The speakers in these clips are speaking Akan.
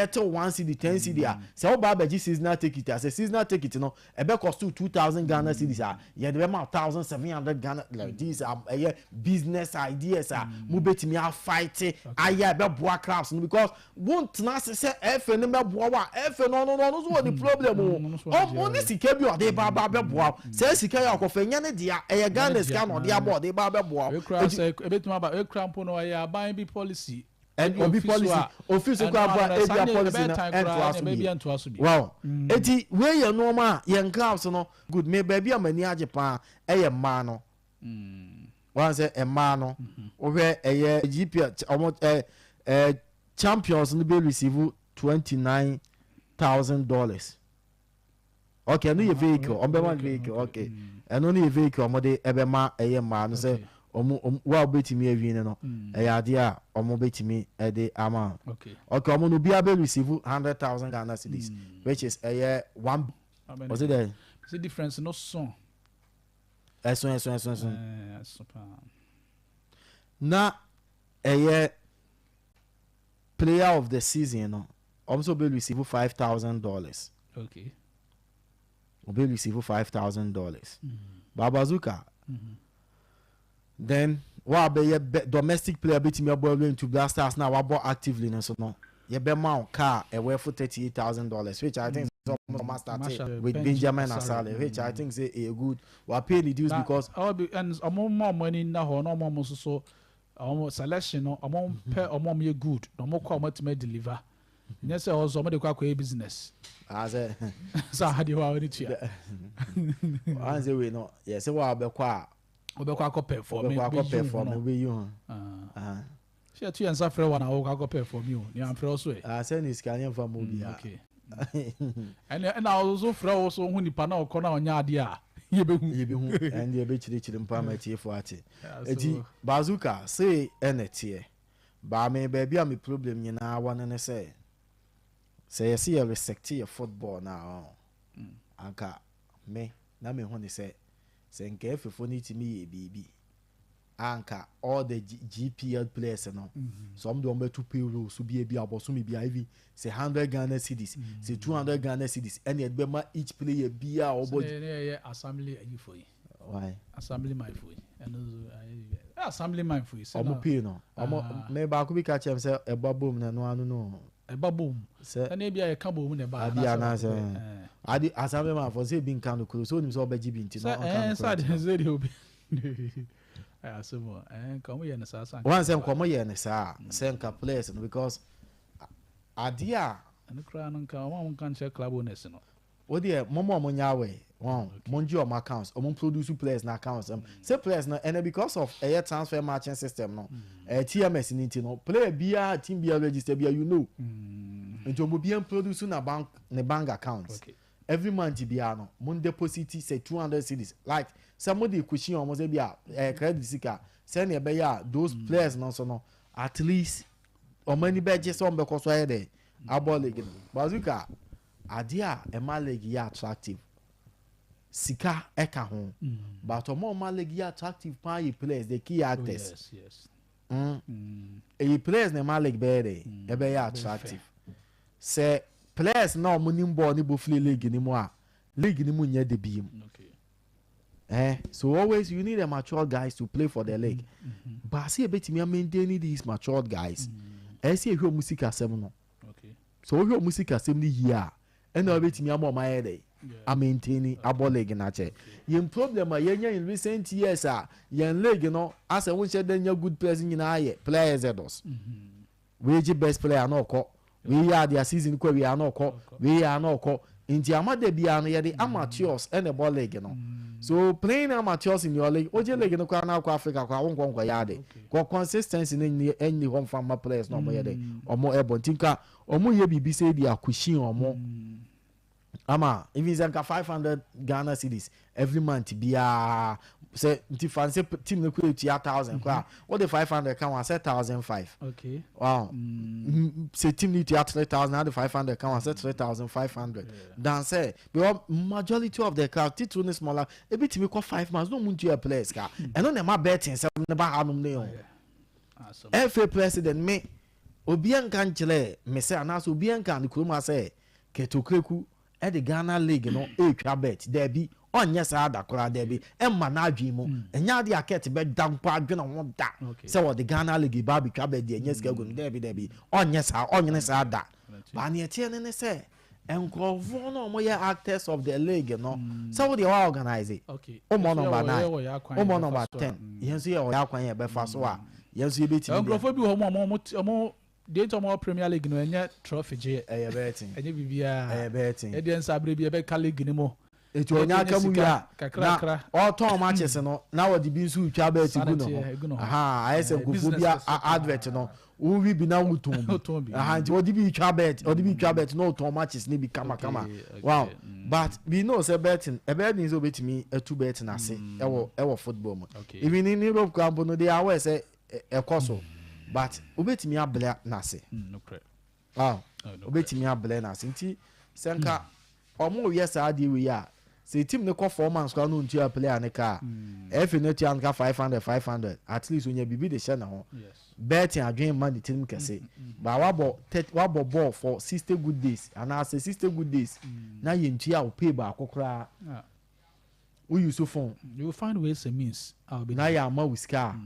Yɛte 1 cedi, 10 cedi a, sɛ woba abɛgye seasonal ticket a, sɛ seasonal ticket no ɛbɛ cost you 2,000 Ghana cedis a, yɛde bɛma 1,700 Ghana. Like these are ɛyɛ business ideas a mo bɛtumi afight ayɛ a ɛbɛboa clubs no, because wontena ase sɛ ɛfɛ no bɛboa wo a, ɛfɛ no ɔno nso wɔ ne problem o. Ɔno nso wɔ ne ɔmo ne sika bi a ɔde ba bɛboa wo. Sɛ sika yɛ ɔkɔfɛ nyɛ ne dea, ɛyɛ Ghana sika na ɔde abɔ ɔde ba bɛboa wo. Ekura sɛ ebetumi aba ekura mpo no, ɛyɛ aban bi policy. Ɛn obi policy ofi so kora bɔ a, ebia policy no ɛntoa so bi. Ɛntoa so bi. Wow, eti wei yɛ nneɛma a yɛn clubs no good. Me baabi a m'ani agye paa ɛyɛ mmaa no. Wɔn sɛ mmaa no, wohwɛ ɛyɛ GPL, ɔmo ɛ ɛ champions no bɛ receive $29,000. Okay, ɛno yɛ vehicle, ɔmo bɛ ma vehicle. Okay, ɛno no yɛ vehicle ɔmo de ɛbɛma ɛyɛ mmaa no sɛ ɔmo wa obetumi awi no, ɛyɛ adeɛ a ɔmo betumi ɛde ama. Okay, ɔmo no obiara bɛ receive 100,000 Ghana cedis, which is ɛyɛ one ɔsi dɛ. Sɛ difference no so. Ɛso ɛso ɛso ɛso. Ɛso paa. Na ɛyɛ player of the season no, ɔmo nso bɛ receive $5,000. Ɔbɛ receive $5,000, babazuka. Then wa bɛyɛ bɛ domestic player bɛtumi abɔ awura into Black Stars na wabɔ actively no so no, yɛbɛma wo car ɛwɔ for $38,000, which I think sɛ ɔmo start Masha, with Benji Benjamin Asare. Asare, which I think say a good wa pay the dues Na because ɔbi ɛn ɔmo ma ɔmo ani nna hɔ na ɔmo nso so ɔmo selection no, ɔmo pɛ ɔmo yɛ good na ɔmo kɔ a, ɔmo atumi deliver, nyɛ sɛ ɔsɔ ɔmo de kɔ akɔyɛ business. Asɛ sɛ adeɛ hɔ a wɔde tua. Wɔn sɛ wei no yɛ sɛ wa bɛkɔ a wɔbɛkɔ akɔ perform. Wɔbɛkɔ akɔ perform, wobɛyi ho. Ṣé ɛtu yɛn nsa frɛ wa na wɔkɔ akɔ perform yi o ní ànfrɛ ɔso ɛ. Ah, sɛ ne sika ne nfa mu obiara. Okay, ɛna ɔso frɛ wo so ho nipa na ɔkɔ na ɔnyɛ adeɛ a, yɛbɛhu. Yɛbɛhu, ɛn deɛ yɛbɛkyerɛkyerɛ mpa ama atiefoɔ ate. Eti bazooka sei ɛna teɛ baame baabi a me problem nyinaa wɔ no ne sɛ yɛsi yɛ respect yɛ football na ɔ anka me na me hu ne sɛ nka efefo no tumi yɛ biribi anka all the GPL players no so, ɔmo de ɔmo bɛto payroll so bi, ebi abɔsome bi a, even sɛ 100 Ghana cedis, sɛ 200 Ghana cedis, ɛna yɛde bɛma each player bi a ɔbɔ. Sɛ ne yɛ assembly ayifo yi. Why? Assembly man fo yi, ɛno nso ayɛ assembly man fo yi sɛ Ɔmo pay no, ɔmo me baako bi ka kyerɛ m sɛ ɛba bom na ɛno ano no. Ɛba bom. Sɛ ɛna ebi a yɛka bom na ɛba. Abi anaasɛ ade assembly man fɔ sɛ ebi nka no kuro so, onim sɛ ɔbɛgye bi nti sɛ na ɔnka ɛɛ no sɛ kuro. Ade sɛ deɛ obi ɛyɛ asɛm o, nka ɔmo yɛ no saa sa. Wɔn sɛ nkɔmɔ yɛ ne saa sɛ nka players no, because adeɛ a Ɛno koraa no, nka ɔmo a ɔmo nka nkyerɛ club owners no. O deɛ mɔmɔ ɔmo nya awɛ wɔn mo ngye ɔmo accounts, ɔmo produce players na accounts sɛ players no ɛnɛ because of ɛyɛ transfer matching system no, ɛyɛ TMS ni ti no, player biara, team biara register biara, nti ɔmo biara produce na bank ne bank account. Every month biara no, mo deposit sɛ 200 cedis, like sɛ mo de kusi ɔmo sɛ bi a credit sika sɛnea ɛbɛyɛ a those players no so no, at least ɔmo ani bɛgye sɛ ɔmo bɛkɔ so ayɛ dɛ abɔ league no. Bazooka, adeɛ a ɛma league yɛ attractive, sika ɛka ho, but ɔmo a ɔma league yɛ attractive paa yɛ players, the key actors. Oh, yes. Ɛyɛ players na ɛma league bɛyɛ dɛ ɛbɛyɛ attractive. Sɛ players na ɔmo nim bɔɔl ne bɔ fili league ni mu a, league ni mu nyɛ de bi mu. So always you need a mature guys to play for the league. Baasi ebetumi maintain these matured guys, ɛsɛ ehwɛ ɔmo sika asɛm no. So wohwɛ ɔmo sika asɛm no yie a, ɛna ɔbɛtumi ama ɔmo ayɛ dɛ a maintain abɔ league n'akyɛ. Yɛn problem a yɛnya in recent years a yɛn league no asɛ wɔn nhyɛ dɛ nya good players nyinaa yɛ player exodus. Wei gye best player na ɔkɔ, wei yɛ adeɛ season kɔ wei ana ɔkɔ, wei yɛ ana ɔkɔ, nti ama de bia no yɛde amateurs ɛna ɛbɔ league no. So playing amateurs in your league, ogye league no koraa na akɔ Africa koraa wɔn nkɔ nkɔ yɛ ade kɔ consistency ne nni ɛnni hɔ nfa ma players na ɔmo yɛ dɛ ɔmo ɛbɔ. Nti nka ɔmo yɛ biribi sɛ ebi akushi ɔmo ama even sɛ nka 500 Ghana cedis every month biara, sɛ nti fan sɛ team no kura etua 1,000 koraa, wɔde 500 ka wɔn asɛ 1,500. Wow, sɛ team no tua 3,000 ade 500 ka wɔn asɛ 3,500 dan sɛ, because majority of the club titiri ne smaller ebi tumi kɔ 5 months na ɔmo ntua players ka. Ɛno na ɛma betting sɛm ne ba hanom ne o. Awesome. FA president, me Obiara nka nkyerɛ me sɛ anaasɛ obiara nka ne kurom ha sɛ Kurt Okraku de Ghana league no retwa bet. Daabi, ɔnyɛ saa da koraa, daabi, ɛmma n'adwene mu. Ɛnyɛ adeɛ a Kurt bɛda mpo adwene ho da sɛ ɔde Ghana league reba abɛtwa bet de anya sika agu no. Daabi, daabi, ɔnyɛ saa, ɔnwene saa da. But nea ɛteɛ ne ne sɛ, nkurɔfoɔ no a wɔyɛ actors of the league no, sɛ wo deɛ wa organise, wommɔ number 9, wommɔ number 10, yɛn nso yɛ ɔyɛ akwan yɛ bɛfa so a, yɛn nso yɛbɛtumi deɛ. Nkurɔfoɔ bi wɔ hɔ mu a wɔn deɛ nti wɔn wɔ Premier League no ɛnyɛ trophy gyeɛ. Ɛyɛ betting. Ɛnyɛ biribiara. Ɛyɛ betting. Ɛdeɛ nsa abere bi ɛbɛka league no mu. Eti ɔnya aka mu wie a, na ɔtɔn matches no na wɔde bi nso retwa bet gu ne ho. Aha, ayɛ sɛ nkurɔfoɔ bi advert no, wowi bi na wotɔn bi. Aha, nti wɔde bi retwa bet, wɔde bi retwa bet na ɔtɔn matches no bi kama kama. Wow. But we know sɛ betting, ɛbɛyɛ den sɛ obetumi atu betting ase ɛwɔ football mu. Even in Europe koraa mpo no, they are aware sɛ ɛkɔ so, but wobetumi abrɛ n'ase. Wow. Wobetumi abrɛ n'ase. Nti sɛ nka ɔmo yɛ saa adeɛ wei a, sɛ team ne kɔ 4 months koraa na ontua player ne ka a, ɛfɛ no atua nka 500 500, at least onya biribi de hyɛ ne ho. Betting adwene ma ne tirim kɛse ba wabɔ ball for 60 good days anaasɛ 60 good days na yɛntua wo pay baako koraa, woyi so phone. You will find ways and means. Na yɛ ama wo sika a,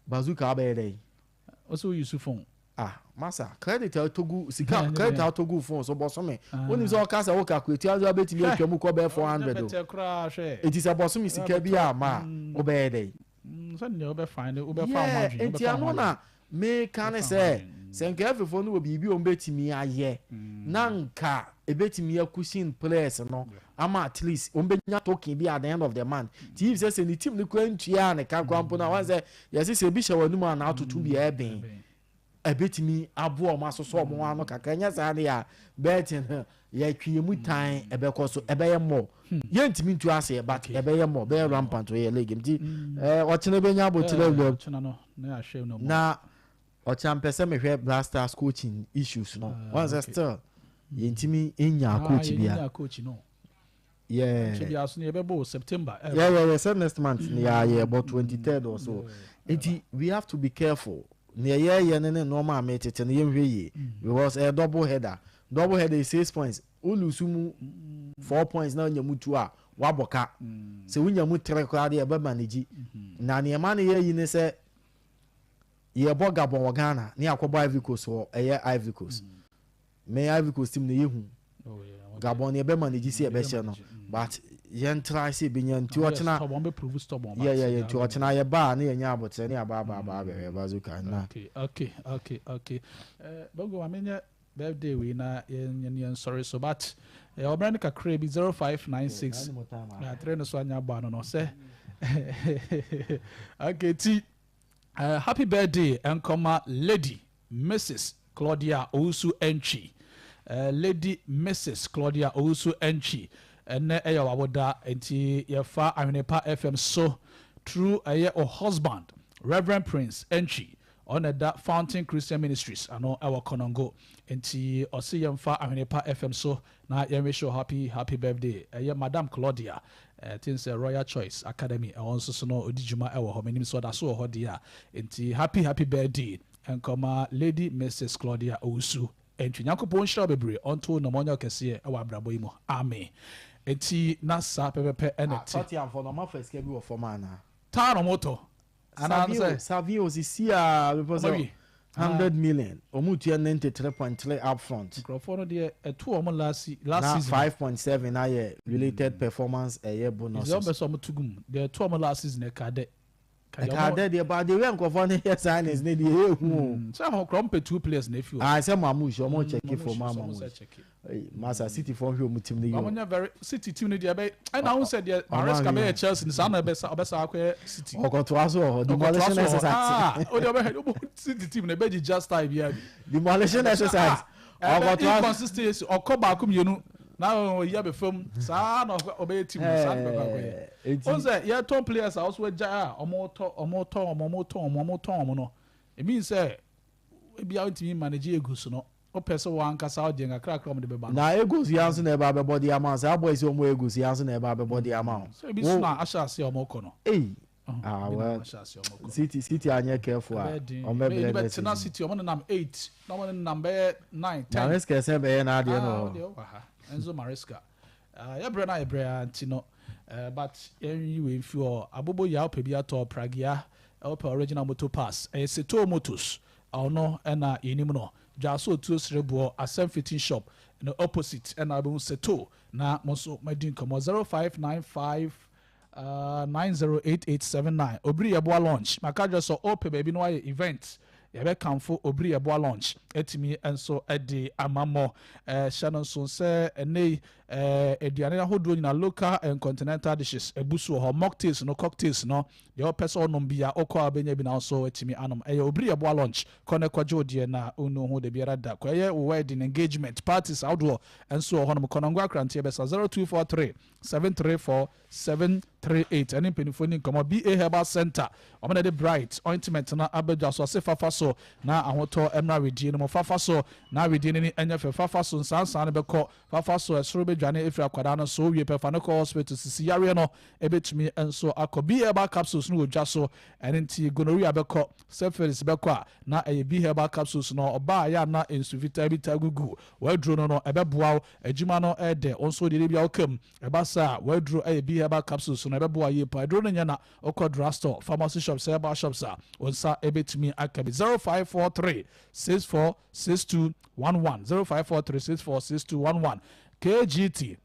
bazooka wabɛyɛ dɛ. Ɔsɛ woyi so phone. Ah, masa, credit a ɔtɔ sika, credit a ɔtɔ gu phone so bɔsome, wonim sɛ ɔka sɛ wo calculate adze abɛtumi atwa mu kɔ bɛyɛ 400 o. Eti sɛ bɔsome sika bi a ma a, wobɛyɛ dɛ? Yeah, nti ɛno na meka ne sɛ nka ɛfefoɔ no wɔ biribi a wɔbɛtumi ayɛ na nka ebɛtumi akusin players no ama at least wɔn bɛnya token bi at the end of the month. Ti if sɛ ne team no kura ntua ne ka kora mpo na wɔn sɛ yɛsi sɛ ebi hyɛ wɔn anim a na atoto bi ɛbɛn ɛbɛtumi aboa wɔn asosɔ wɔn ano kakra. Nyɛ saa de a, betting no yɛtwe yɛn mu tan, ɛbɛkɔ so, ɛbɛyɛ mɔ yɛntumi ntu aseɛ, but ɛbɛyɛ mɔ, ɛbɛyɛ rampant wɔ yɛ league. Nti ɔkyena bɛnya abotire awuram na ɔkyena mpɛ sɛ mehwɛ Black Stars coaching issues no. Wɔn sɛ still yɛntumi nya coach bia. Yeah, sɛ next month ni yɛ yɛ bɔ 23rd or so, nti we have to be careful. Nea yɛyɛ ne nneɛma a metete no, yɛnhwɛ yie because ɛyɛ double header. Double header is 6 points. Wo lose mu 4 points na wonya mu two a, wabɔ ka. Sɛ wonya mu three koraa deɛ, ɛbɛ manage. Na nneɛma no yɛ yi ne sɛ yɛbɔ Gabon wɔ Ghana ne yɛakɔbɔ Ivory Coast wɔ ɛyɛ Ivory Coast. Me Ivory Coast team no yɛ hu. Gabon ne yɛbɛ manage sɛ yɛbɛhyɛ no, but yɛn try sɛ ebɛnya. Nti ɔkyena yɛ nti ɔkyena yɛba a ne yɛnya abotire ne yɛaba aba aba abɛhwɛ bazooka na. Okay, bongo maame nyɛ birthday wei na yɛn sɔre so, but ɔmmerɛ no kakra bi 0596 na 3 no so anya abɔ ano no sɛ okay. Ti happy birthday nkɔma Lady Mrs Claudia Owusu Entwi, Lady Mrs Claudia Owusu Entwi. Ɛnɛ ɛyɛ wawoda, nti yɛfa Ahwenepa FM so through ɛyɛ o husband, Reverend Prince Entwi, ɔna ɛda Fountain Christian Ministries ano ɛwɔ Kɔnɔngo. Nti ɔsi yɛmfa Ahwenepa FM so na yɛn wish you happy happy birthday. Ɛyɛ Madam Claudia tin sɛ Royal Choice Academy ɛwɔ nso so no odi dwuma ɛwɔ hɔ. Menim sɛ ɔda so wɔ hɔ deɛ a, nti happy happy birthday nkɔma Lady Mrs Claudia Owusu Ntwi. Nyankopɔn nhyira bebree, ɔnto nam ɔnyɛ ɔkɛseɛ ɛwɔ abrabɔ yi mu. Amen. Nti na saa pɛpɛpɛ ɛna te. Tottenham no, ɔmo afa sika bi wɔ fam ana? Taa na ɔmo tɔ. Savio, Savio sisi a before sɛ 100 million, ɔmo tua 93.3 up front. Nkurɔfoɔ no deɛ, ɛto ɔmo last na season. 5.7 ayɛ related performance ɛyɛ bonuses. Ɔmo bɛ sɛ ɔmo to gum deɛ, ɛto ɔmo last season, ɛka dɛ. Ɛka dɛ deɛ, but the way nkurɔfoɔ no yɛ signings ne deɛ, ɛyɛ hu o. Sɛ ɔmo kura, ɔmo pɛ two players na efi hɔ. Ah, sɛ Marmoush, ɔmo check for Marmoush. Masa, City fɔ nhwɛ ɔmo team no yi o. Ɔmo nyɛ very City team no deɛ, ɛbɛ ɛna ahun sɛ deɛ Maresca bɛyɛ Chelsea ni saa na ɛbɛsa ɔbɛsa akɔyɛ City. Ɔkɔtoa so wɔ hɔ, demolition exercise. O de ɔbɛ ɔbɛ City team na ɛbɛ gyigya style bi abi. Demolition exercise. Ɔkɔtoa inconsistency, ɔkɔ baako mmienu na oyi abɛ fam saa na ɔbɛyɛ team no saa na bɛkɔ akɔyɛ. O sɛ yɛtɔn players a ɔso agya a ɔmo tɔ, ɔmo tɔn ɔmo, ɔmo tɔn ɔmo, ɔmo tɔn ɔmo no, emi sɛ ebi a ntumi manage egos no, wopɛ sɛ wɔn ankasa ɔgye nkakrakra ɔmo de bɛba no. Na egos yi nso na ɛba abɛbɔ de ama wo. Saa boys yi, ɔmo egos yi nso na ɛba abɛbɔ de ama wo. Sɛ ebi so na ahyɛ ase a ɔmo kɔ no. Eyi. Ah well, City anyɛ careful a, ɔmo bɛ blɛ next season. City ɔmo nenam eight na ɔmo nenam bɛyɛ nine, 10. Maresca sɛ bɛyɛ n'adeɛ no hɔ. Ah, Enzo Maresca. Yɛbrɛ no a yɛbrɛ a nti no, but yɛnyi wei mfi hɔ. Abobo yɛ wopɛ bi atɔ pragea, wopɛ original motor parts, ɛyɛ Seto Motors, ɔno ɛna yɛnim no. Dwaso Otuo Sereboɔ Asɛm Fitting Shop no opposite ɛna wobɛhu Seto, na mo nso madi nkɔmmɔ 0595 908879. Obiri Yɛboa Launch, maka dwerɛ sɛ ɔpɛ baabi no wayɛ event, yɛbɛkamfo Obiri Yɛboa Launch atumi nso de ama mmɔ. Hyɛ no nso sɛ ɛnɛ yi aduane ahodoɔ nyinaa, local and continental dishes, ebu so wɔ hɔ. Mocktails no, cocktails no deɛ, ɔpɛ sɛ ɔnom bi a, ɔkɔ a bɛnya bi na nso atumi anom. Ɛyɛ Obiri Yɛboa Launch. Kɔ ne kɔgye odeɛ na ɔnu ho de biara da kɔ. Ɛyɛ wedding, engagement, parties ahodoɔ nso wɔ hɔnom. Kɔnɔngo akranteɛ bɛsa 0243 734 738 ɛne mpanimfoɔ ni nkɔmmɔ. Ba Herbal Center, wɔn na de Bright Ointment no abɛdwa so ase. Fafa so na ahotɔ mmra wedie no mu, fafa so na wedie no ni ɛnyɛ fɛ, fafa so nsansan no bɛkɔ, fafa so ɛsoro bɛdwane efiri akwadaa no so. Wie pɛfa no kɔ hospital sisi yareɛ no ebɛtumi nso akɔ. B Herbal Capsules no wɔ dwa so, ɛne nti gonorrhea bɛkɔ, syphilis bɛkɔ a, na ɛyɛ B Herbal Capsules no. Ɔbaa yɛ ana nsu fitaa bi ta gugu wɔaduro no, ɛbɛboa wo adwuma no. Ɛdɛ wɔn nso deɛ bi a wɔkam ɛba saa, wɔaduro ɛyɛ B Herbal Capsules no, ɛbɛboa yie pa. Aduro no nyɛ na ɔkɔ drugstore, pharmacy shops, herbal shops a, wɔn nsa ɛbɛtumi aka bi. 0543 646211, 0543 646211. KGT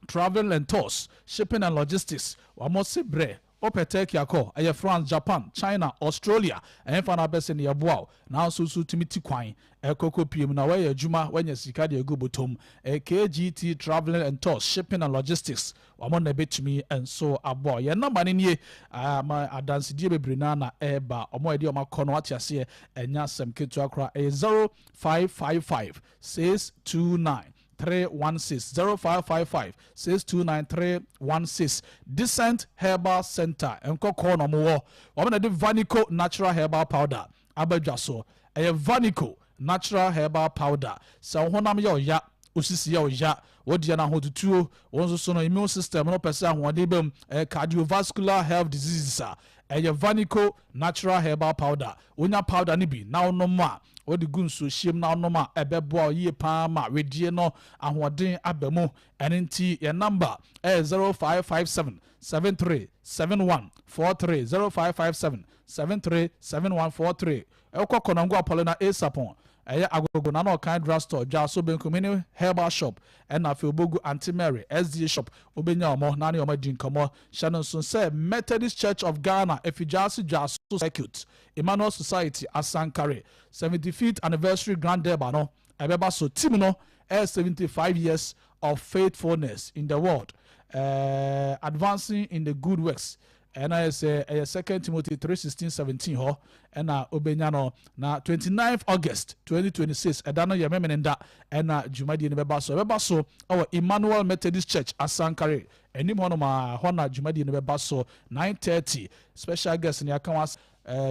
Travel and Tours, Shipping and Logistics, wɔn se brɛ wopɛ Turkey akɔ, ɛyɛ France, Japan, China, Australia, ɛyɛmfa no abɛsɛ ne yɛboa wo. Nanso so tumi ti kwan ɛkɔkɔ pie mu na wɔyɛ adwuma, wɔanya sika de agu bɔtɔm. KGT Travelling and Tours, Shipping and Logistics, wɔn na ɛbɛtumi nso aboa. Yɛn number no nie. Ma adansedie bebree naa na ɛreba. Wɔn a yɛde wɔn akɔ no ate aseɛ, ɛnya asɛm ketewa koraa. Ɛyɛ 0555 629 316, 0555 629 316. Decent Herbal Center, nkɔkɔɔ na ɔmo wɔ. Wɔn na de Vanico Natural Herbal Powder abadwa so. Ɛyɛ Vanico Natural Herbal Powder. Sɛ wo honam yɛ ɔya, osisi yɛ ɔya, wodeɛ no ahotutuo, wɔn nso so no immune system no pɛ sɛ ahoɔden bɛm, ɛyɛ cardiovascular health diseases a, ɛyɛ Vanico Natural Herbal Powder. Wonya powder no bi na wonom a, wode gu nsuo hyiem na wonom a, ɛbɛboa wo yie paa ma wedie no ahoɔden aba mu. Ɛno nti yɛn number ɛyɛ 0557 73 71 43, 0557 73 71 43. Ɛwokɔ Kɔnɔngo Apɔlena Asapɔn, ɛyɛ Agogo na ɔkan Drugstore, Dwaso Benkumhene Herbal Shop, ɛna afei Obogu Aunty Mary SDA Shop, wobɛnya ɔmɔ na ne ɔmɔ adi nkɔmmɔ. Hyɛ no nso sɛ Methodist Church of Ghana, Efidwaase Dwaso Circuit, Emmanuel Society Asankare 75th Anniversary Grand Durbar no ɛbɛba so. Team no ɛyɛ 75 years of faithfulness in the world, advancing in the good works. Ɛna yɛ sɛ ɛyɛ Second Timothy 3:16 17 hɔ ɛna obenya no. Na 29 August 2026, ɛda no yɛ memene da, ɛna dwumadie no bɛba so. Ɛbɛba so ɛwɔ Emmanuel Methodist Church Asankare anim hɔnom a hɔ na dwumadie no bɛba so 9:30. Special guest ne aka wa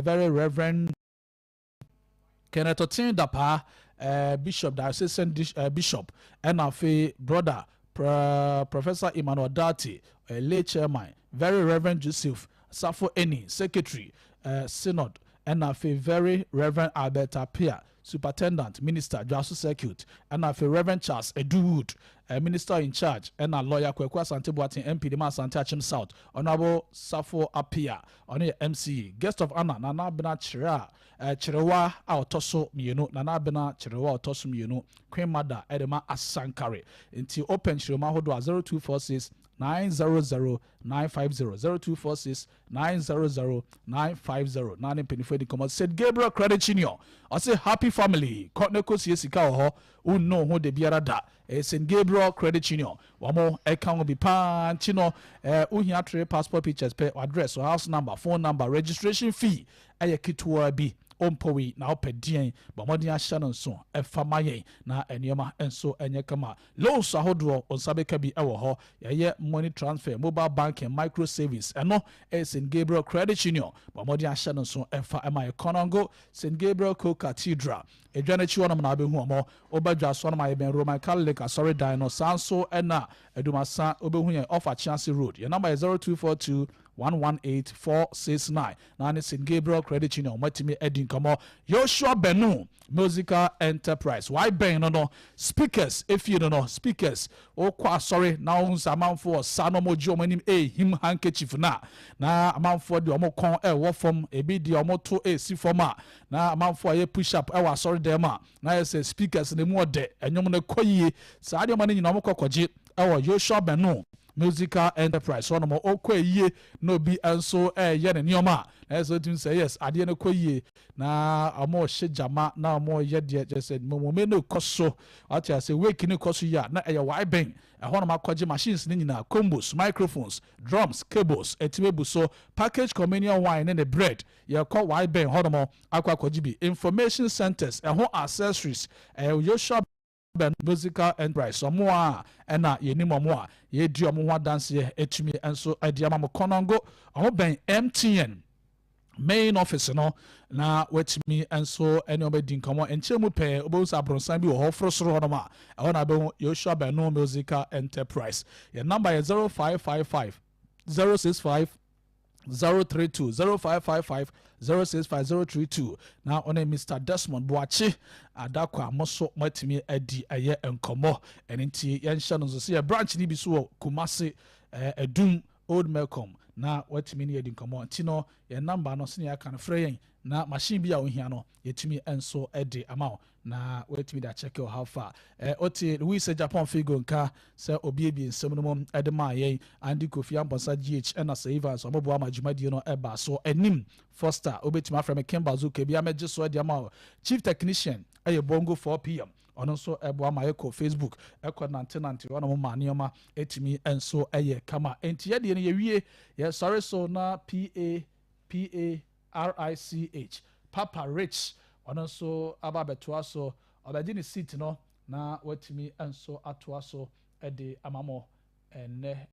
Very Reverend Kenneth Otin Dapaa, Bishop, Diocesan Bishop, ɛna afei brother Professor Emmanuel Dati, lay chairman, Very Reverend Joseph Safo Eni, Secretary, Synod, ɛna afei Very Reverend Albert Apia, Superintendent Minister, Dwaso Circuit, ɛna afei Reverend Charles Eduwood, Minister in charge, ɛna Lawyer Kwaku Asante Boateng, MP de ma Asante Akyem South. Honourable Safo Apia, ɔno yɛ MC. Guest of honour, Nana Abena Kyerɛ a Kyerɛwa a ɔtɔ so mmienu, Nana Abena Kyerɛwa a ɔtɔ so mmienu, Queen Mother ɛde ma Asankare. Nti open kyerɛmu ahodoɔ a 0246 900 950, 0246 900 950 na ne mpanimfoɔ di nkɔmmɔ. St Gabriel Credit Union ɔsɛ happy family, kɔ ne kɔsie sika wɔ hɔ, wonno ho de biara da. Ɛyɛ St Gabriel Credit Union, wɔn ɛka ho bi paa. Nti no wohia three passport pictures pɛ, address, house number, phone number. Registration fee ɛyɛ ketewa bi. Ɔmpɔwi na wopɛ deɛn, bɔ mmɔden ahyɛ no nso ɛfa ma yɛn na nneɛma nso ɛnyɛ kama. Loans ahodoɔ, nsa bɛka bi ɛwɔ hɔ. Yɛyɛ money transfer, mobile banking, micro savings. Ɛno ɛyɛ St Gabriel Credit Union. Bɔ mmɔden ahyɛ no nso ɛfa ɛma yɛ. Kɔnɔngo St Gabriel Co Cathedral edwa n'akyi hɔnom na abɛhu ɔmɔ. Wobɛdwa so nom a, yɛbɛn Roman Catholic asɔredan no saa nso, ɛna Adumasa wobɛhu yɛn off Akyease Road. Yɛn number yɛ 0242. 118 469 na ne St Gabriel Credit Union wɔatumi adi nkɔmmɔ. Joshua Benu Musical Enterprise waibɛn no speakers efie no speakers. Wokɔ asɔre na wohu sɛ amanfoɔ ɔsa na ɔmogye ɔmo anim ɛhim handkerchief na amanfoɔ de ɔmo kɔn ɛwɔ fam, ebi de ɔmo to ɛsi fam a, na amanfoɔ ayɛ push up ɛwɔ asɔre dɛm a, na yɛ sɛ speakers ne mu ɔdɛ, ɛnwom no kɔ yie. Saa deɛ ɔmo no nyinaa ɔmo kɔ kɔgye ɛwɔ Joshua Benu Musical Enterprise hɔnom. Ɔkɔ yie na obi nso ɛɛyɛ ne nneɛma a, na yɛ sɛ otumi sɛ yes, adeɛ no kɔ yie na ɔmo hyɛ gyama na ɔmo yɛ deɛ kyerɛ sɛ mɔmɔmɛ no kɔ so. Ɔte ase, wake no kɔ so yie a, na ɛyɛ waibɛn ɛhɔnom akɔgye machines ne nyinaa, combos, microphones, drums, cables, ɛtumi ebu so, package communion wine ne ne bread. Yɛkɔ waibɛn hɔnom akɔ akɔgye bi. Information centers ɛho accessories, ɛyɛ Joshua Ben Musical Enterprise. Ɔmo a ɛna yɛnim ɔmo a yɛdi ɔmo ho adanseɛ etumi nso ɛde ama mo. Kɔnɔngo, ɔmo bɛn MTN main office no, na watumi nso ɛne ɔmo adi nkɔmɔ. Nkyɛn mu pɛɛ wobɛhu sɛ abrɔnsan bi wɔ hɔ foro soro hɔnom a, ɛhɔ na bɛhu Joshua Benu Musical Enterprise. Yɛn number yɛ 0555 065 032, 0555 065 032, na ɔne Mr Desmond Boakye Adakɔ a mo so moatumi adi ɛyɛ nkɔmmɔ. Ɛno nti yɛnhyɛ no nso sɛ yɛ branch no bi so wɔ Kumase, Adum Old Melcom, na watumi ne yɛdi nkɔmmɔ. Nti no yɛn number no, sɛnea yɛaka no, frɛ yɛn na machine bi a wohia no, yɛtumi nso de ama wo na watumi de akyɛke wɔ how far. Ɔte Louis Japan Figo nka sɛ obiebie nsɛm no mu de maa yɛn. Andy Kofi Ampɔnsa gh ɛna sɛ Evans ɔmoboa ma dwumadie no ɛba so anim. Foster, wobɛtumi afrɛ me Kim Bazuka bi amɛgye so de ama wo. Chief technician ɛyɛ Bongo 4 p.m., ɔno nso ɛboa ma yɛkɔ Facebook, ɛkɔ nantenante hɔnom ma nneɛma ɛtumi nso ɛyɛ kama. Enti yɛdeɛ no yɛwie, yɛsɔre so na pa pa rich Papa Rich, ɔno nso aba abɛtoa so, ɔbɛgye ne seat no na watumi nso atoa so de ama mo ɛnnɛ.